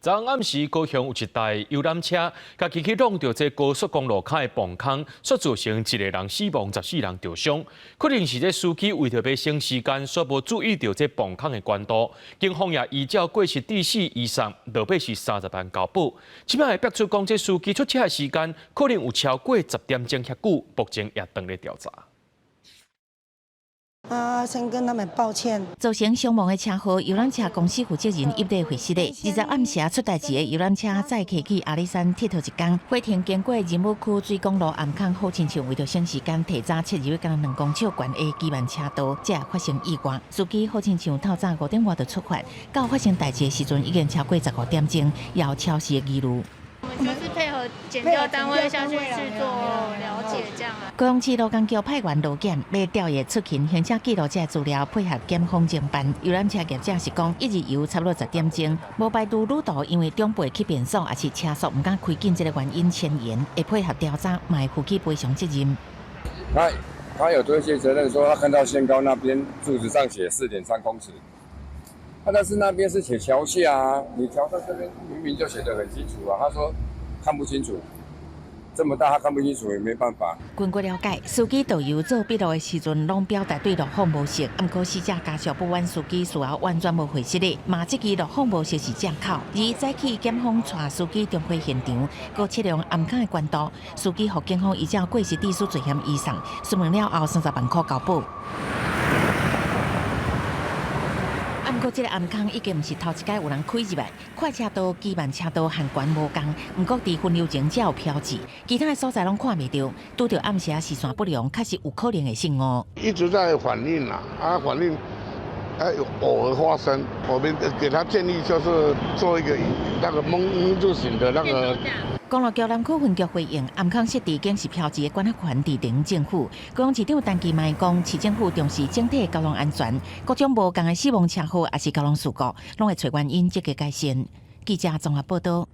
昨暗時高雄有一台遊覽車，共機去挵著這高速公路跤的磅空，煞造成一个人死亡，14人著傷。可能是這司機為著欲省時間，煞無注意著這磅空的懸度。警方也依照過失致死移送，落尾是30萬交保。這擺會逼出講，這司機出車的時間可能有超過10點鐘遐久，目前也正咧調查。啊，先跟他們抱歉。造成傷亡的車禍，遊覽車公司負責人入內回釋的。20暗時出代誌的遊覽車載客去阿里山𨑨迌一工，火程經過仁武區水公路頷空，好親像為著省時間，提早切入敢若2公尺懸的機慢車道，才會發生意外。司機好親像透早5點外就出發，到發生代誌的時陣已經超過15點鐘，有超時的疑慮。我們就是配合檢調單位下去去做了解，這樣啊。高雄市路工局派員路檢，欲調閱出勤行車記錄這資料，配合檢方偵辦。遊覽車業者是講，一日遊差不多十點鐘，無排除旅途因為長輩去便所，抑是車速毋敢開緊這个原因遷延，會配合調查，嘛會負起賠償責任。他有推卸責任，說他看到限高那邊柱子上寫4.3公尺，但是那邊是寫橋下啊，你橋上這邊明明就寫得很清楚啊，他說看不清楚。這麼大，他看不清楚也沒辦法。根據了解，司機導遊做筆錄的時陣，攏表達對路況無熟，毋過死者家屬不滿司機事後完全無回釋的，罵這支路況無熟是藉口。而早起檢方帶司機重回現場，閣測量頷空的懸度，司機予警方依照過失致死罪嫌移送，詢問了後30萬塊交保。毋過，這个頷空已經毋是頭一擺有人開入來，快車道、機慢車道懸懸無仝，毋過佇分流前才有標誌，其他的所在攏看袂著。拄著暗時視線不良，確實有可能會失誤。一直在反映啦，啊反映，啊偶爾發生，我們給他建議就是做一個那個蒙住型的那個。公路局南區分局回應，頷空設置警示標誌的管轄權佇地方政府。高雄市長陳其邁講，市政府重視整體交通安全，各種無仝的死亡車禍抑是交通事故，攏會揣原因積極改善。記者綜合報導。